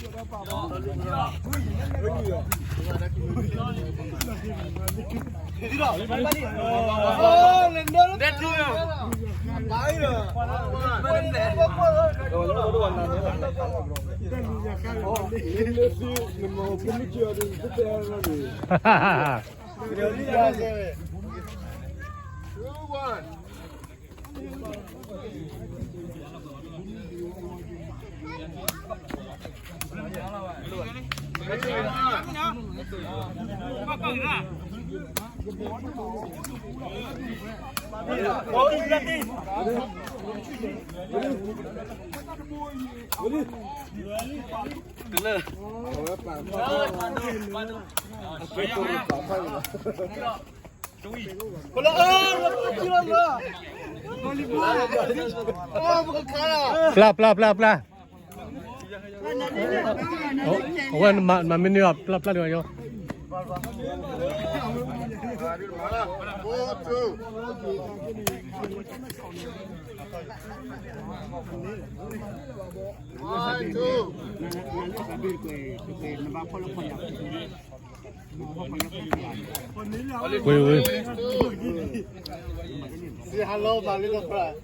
ပျၢ် ပျၢ် ပျၢ် ပျၢ် အဝဲမၤမ့ၢ်န့ၢ်အီၤ ပျၢ် ပျၢ် ဒံးဘၣ်ယီၤ. One, two. Wait, wait. Say hello, my little friend.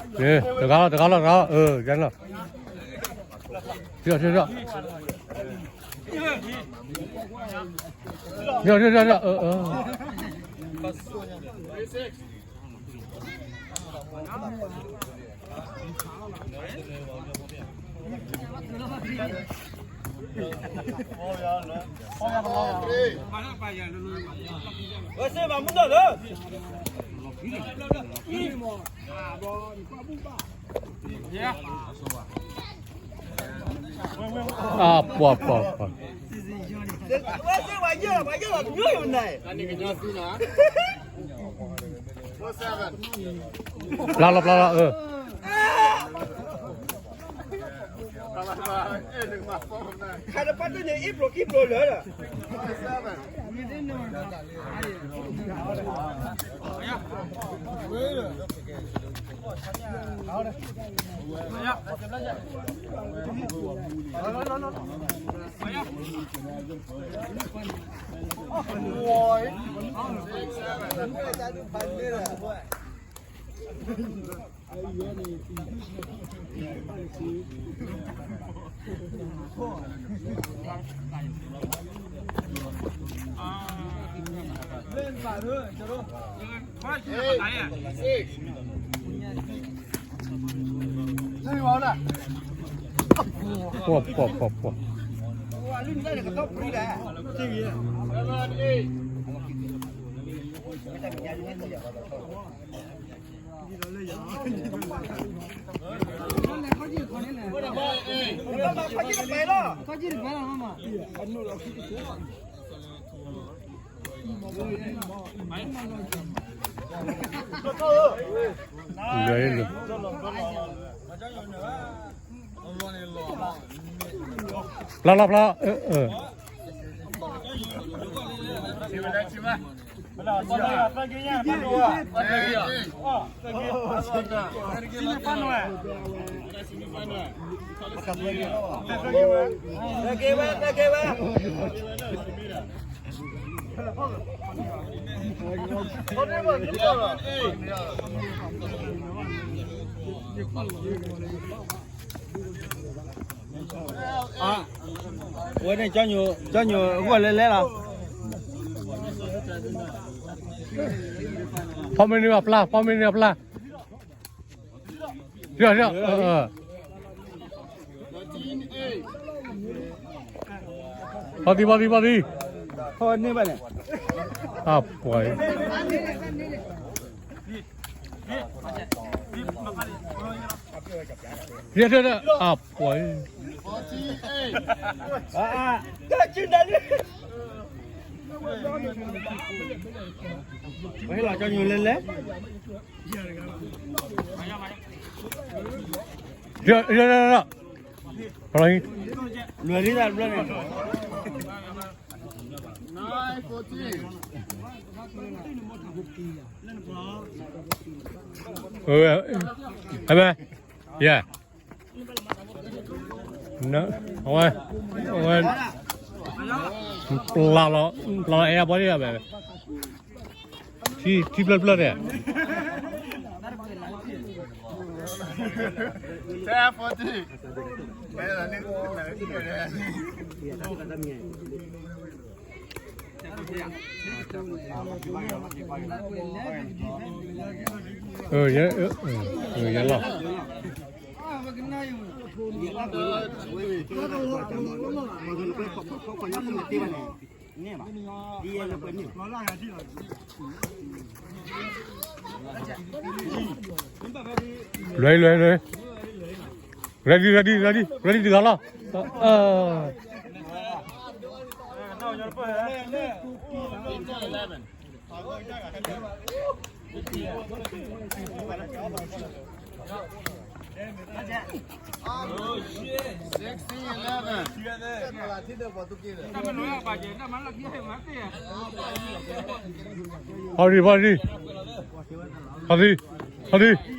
တဂၤလီၤ တဂၤလီၤ တဂၤလီၤ အၢ ကဲလီၤ ထီၣ် ထီၣ် ထီၣ် ထီၣ် ထီၣ် ထီၣ် အၢ အၢ ဝဲစ့မၤမူနီၢ်လၢ အပှၤပှၤပှၤ ဝဲစ့ဝဲယဲၢ်ဝဲယဲၢ်လီၤ ကညိၣ်ယိာ်န့ၣ် ပျၢ်လီၤ ပျၢ်လီၤ အၢ ခါတပၢ်တန့ၣ် အ့ၣ်ပျိၢ်ခံပျိၢ်လၢာ်ဒီး ပှၤပှၤပှၤပှၤ လွဲၢ်လၢ ဖျါလီၤဖျါလီၤ အၢ အၢ ဝဲန့ၣ် ကၠီညိၣ် ကၠီညိၣ် အဂီၢ်လဲလဲလီၤ. ဖီမ့ၢ်န့ၢ်အပျၢ် ဖီမ့ၢ်န့ၢ်အပျၢ် ထီၣ်ထီၣ် ဖီသံ ဖီသံ ဖီသံ ဖီန့ၢ်ဘၣ်န့ၣ် အပှၤ ထီၣ်ထီၣ် အပှၤ ဝဲလီၤ ကၠီညိၣ်လဲလဲ ထီၣ်ထီၣ်ထီၣ်ထီၣ် လွဲၢ်လံတၢ်တဘျီန့ၣ် Nine fourteen. အဝဲ ယဲ အဝဲ အဝဲ ပျၢ်လီၤ ပျၢ်လီၤအဲၣ်အဘီန့ၣ် ထံ ထံဖျၢၣ်ဖျၢၣ်န့ၣ် ယဲလီၤ လွဲလွဲလွဲ ready ready ready ready တဂၤလီၤ ဖီဒံ ဖီဒံ ဖီဒံ ဖီဒံ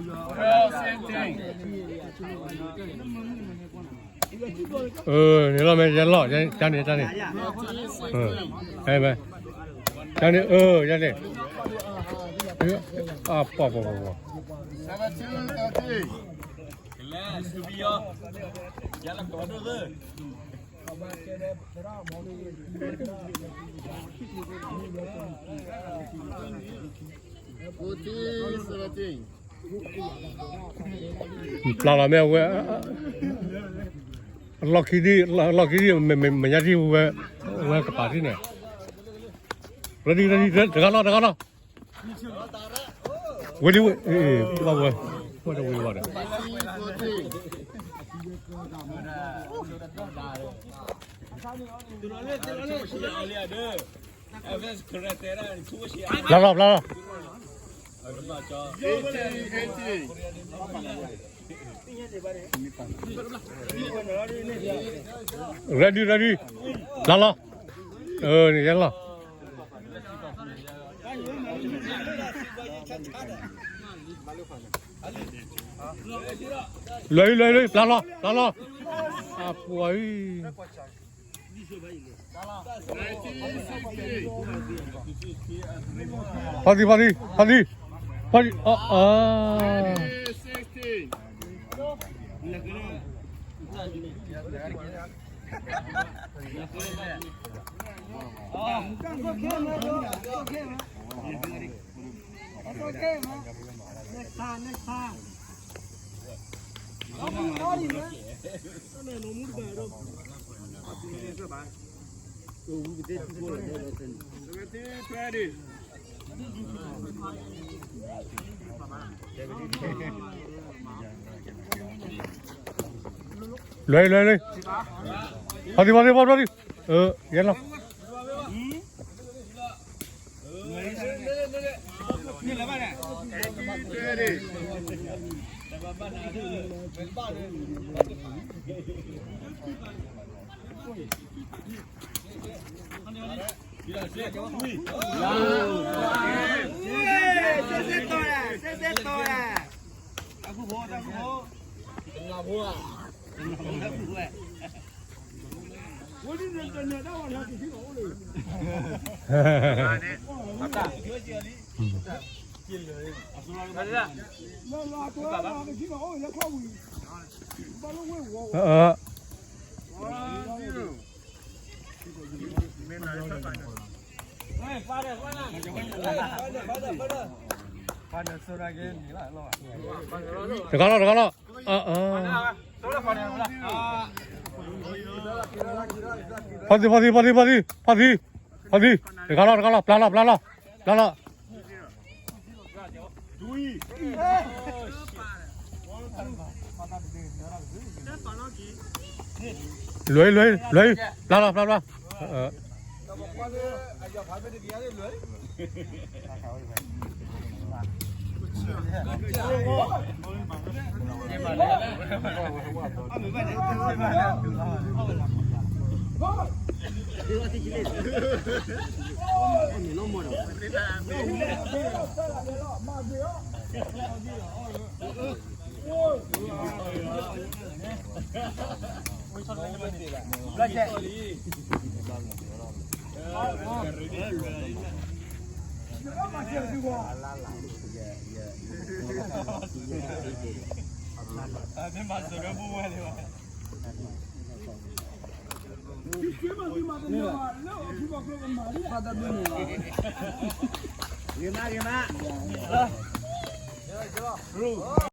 န့ၣ်လီၤမ့ၢ် ယဲလီၤ ယဲန့ၣ် ယဲန့ၣ် ယဲန့ၣ် ယဲန့ၣ် အပှၤပှၤပှၤပှၤ ပျၢ်လီၤမ့ၢ်ဝဲ လီၢ်ခံဒံ လီၢ်ခံဒံ မဲာ်ညါဒံဝဲ ဝဲကပၤထံၣ်န့ၣ် ready ready တဂၤလီၤ တဂၤလီၤ ဝဲဒ်ဝဲ ဝဲဒ်ဝဲ ဝဲဒ်ဝဲ ပျၢ်လီၤ ပျၢ်လီၤ ready ready ပျၢ်လီၤ န့ၣ်ယဲလီၤ လွဲလွဲလွဲ ပျၢ်လီၤ ပျၢ်လီၤ အပှၤအံၤ ဖီဒံ ဖီဒံ ဖီဒံ ဖီဒံ အ အ လွဲလွဲလွဲ ဖီဒံ ဖီဒံ ဖီဒံ ယဲလီၤ တဂၤလီၤ တဂၤလီၤ ဖီဒံ ဖီဒံ ဖီဒံ ဖီဒံ ဖီဒံ တဂၤလီၤ တဂၤလီၤ ပျၢ်လီၤ ပျၢ်လီၤ ပျၢ်လီၤ လွဲလွဲလွဲ ပျၢ်လီၤ ပျၢ်လီၤ Good job. ဂ့ၤမး ဂ့ၤမး.